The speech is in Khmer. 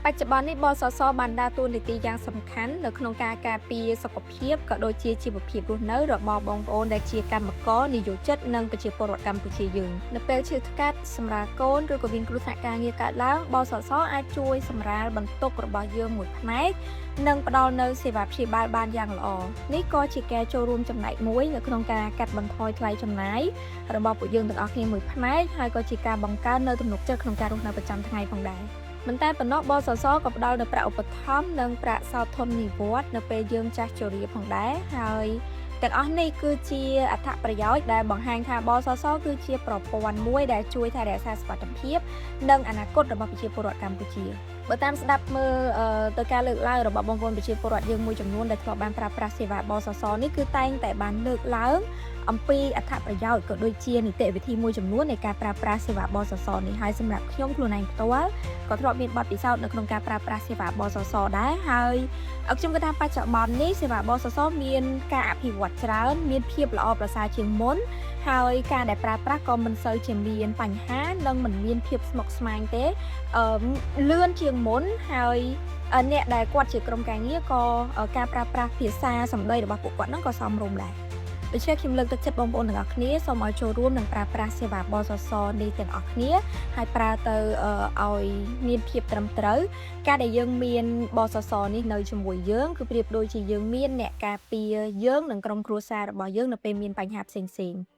បច្ចុប្បន្ននេះបសសបានដើរតួនាទីយ៉ាងសំខាន់នៅក្នុងការការពារសុខភាពក៏ដូចជាជីវភាពរស់នៅរបស់បងប្អូនដែលជាកម្មករនិយោជិតនិងប្រជាពលរដ្ឋកម្ពុជាយើងនៅពេលឈឺថ្កាត់សម្រាលកូនឬក៏មានគ្រោះថ្នាក់ការងារកើតឡើងបសសអាចជួយសម្រាលបន្ទុករបស់យើងមួយផ្នែកនិងផ្ដល់នូវសេវាព្យាបាលបានយ៉ាងល្អនេះក៏ជាការចូលរួមចំណែកមួយនៅក្នុងការកាត់បន្ថយថ្លៃចំណាយរបស់ពួកយើងទាំងអស់គ្នាមួយផ្នែកហើយក៏ជាការបង្កើននូវទំនុកចិត្តក្នុងការរស់នៅប្រចាំថ្ងៃផងដែរមិនតែប៉ុណ្ណោះបសសក៏ផ្ដល់នូវប្រាក់ឧបត្ថម្ភនិងប្រាក់សោធននិវត្តន៍នៅពេលយើងចាស់ជរាផងដែរហើយទាំងអស់នេះគឺជាអត្ថប្រយោជន៍ដែលបង្ហាញថាបសសគឺជាប្រព័ន្ធមួយដែលជួយថែរក្សាសុវត្ថិភាពនិងអនាគតរបស់ប្រជាពលរដ្ឋកម្ពុជាបើតាមស្ដាប់មើលទៅការលើកឡើងរបស់បងប្អូនប្រជាពលរដ្ឋយើងមួយចំនួនដែលធ្លាប់បានប្រើប្រាស់សេវាបសសនេះគឺតែងតែបានលើកឡើងអំពីអត្ថប្រយោជន៍ក៏ដូចជានីតិវិធីមួយចំនួននៃការប្រើប្រាស់សេវាបសសនេះហើយសម្រាប់ខ្ញុំខ្លួនឯងផ្ទាល់ក៏ធ្លាប់មានបទពិសោធន៍នៅក្នុងការប្រើប្រាស់សេវាបសសដែរហើយខ្ញុំគិតថាបច្ចុប្បន្ននេះសេវាបសសមានការអភិវឌ្ឍច្រើនមានភាពល្អប្រសើរជាងមុនហើយការដែលប្រើប្រាស់ក៏មិនសូវជាមានបញ្ហានិងមិនមានភាពស្មុគស្មាញទេអឺលឿនជាងមុនហើយអ្នកដែលគាត់ជាក្រុមការងារក៏ការប្រើប្រាស់ភាសាសម្ដីរបស់ពួកគាត់ហ្នឹងក៏សមរម្យដែរដូច្នេះខ្ញុំលើកទឹកចិត្តបងប្អូនទាំងអស់គ្នាសូមឲ្យចូលរួមនិងប្រើប្រាស់សេវាបសសនេះទាំងអស់គ្នាហើយប្រើទៅឲ្យមានភាពត្រឹមត្រូវការដែលយើងមានបសសនេះនៅជាមួយយើងគឺប្រៀបដូចជាយើងមានអ្នកការពារយើងនិងក្រុមគ្រួសាររបស់យើងនៅពេលមានបញ្ហាផ្សេងៗ។